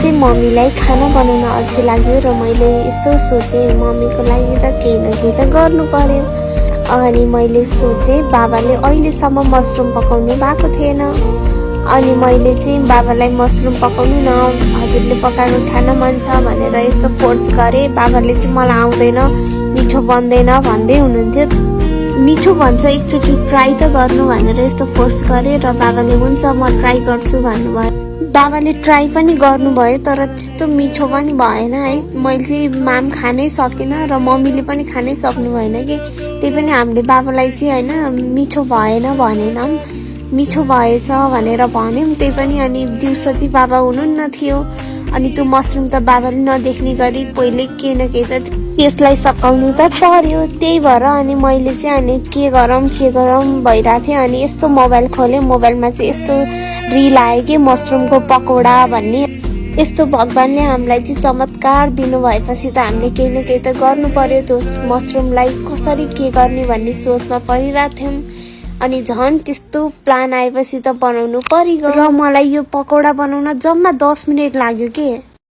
चाहिँ मम्मीलाई खाना बनाउन अल्छी लाग्यो र मैले यस्तो सोचेँ मम्मीको लागि त केही न केही त गर्नु पर्यो। अनि मैले सोचेँ बाबाले अहिलेसम्म मसरुम पकाउनु भएको थिएन। अनि मैले चाहिँ बाबालाई मसरुम पकाउनु न हजुरले पकाएको खान मन छ भनेर यस्तो फोर्स गरेँ। बाबाले चाहिँ मलाई आउँदैन, मिठो बन्दैन भन्दै हुनुहुन्थ्यो। मिठो भन्छ एकचोटि ट्राई त गर्नु भनेर यस्तो फोर्स गरेँ र बाबाले हुन्छ म ट्राई गर्छु भन्नुभयो। बाबाले ट्राई पनि गर्नुभयो तर त्यस्तो मिठो पनि भएन है। मैले चाहिँ माम खानै सकिनँ र मम्मीले पनि खानै सक्नु भएन कि। त्यही पनि हामीले बाबालाई चाहिँ होइन मिठो भएन भनेनौँ, मिठो भएछ भनेर भन्यौँ। त्यही पनि अनि दिउँसो चाहिँ बाबा हुनुहुन्न थियो। अनि त्यो मसरुम त बाबाले नदेख्ने गरी पहिले के न के त त्यसलाई सकाउनु त पर्यो। त्यही भएर अनि मैले चाहिँ अनि के गरौँ भइरहेको थिएँ। अनि यस्तो मोबाइल खोलेँ, मोबाइलमा चाहिँ यस्तो रिल आयो कि मसरुमको पकौडा भन्ने। यस्तो भगवानले हामीलाई चाहिँ चमत्कार दिनु भएपछि त हामीले केही न केही त गर्नु पर्यो। त्यो मसरुमलाई कसरी के गर्ने भन्ने सोचमा परिरहेको थियौँ। अनि झन् त्यस्तो प्लान आएपछि त बनाउनु परिगयो र मलाई यो पकौडा बनाउन जम्मा 10 मिनट लाग्यो के।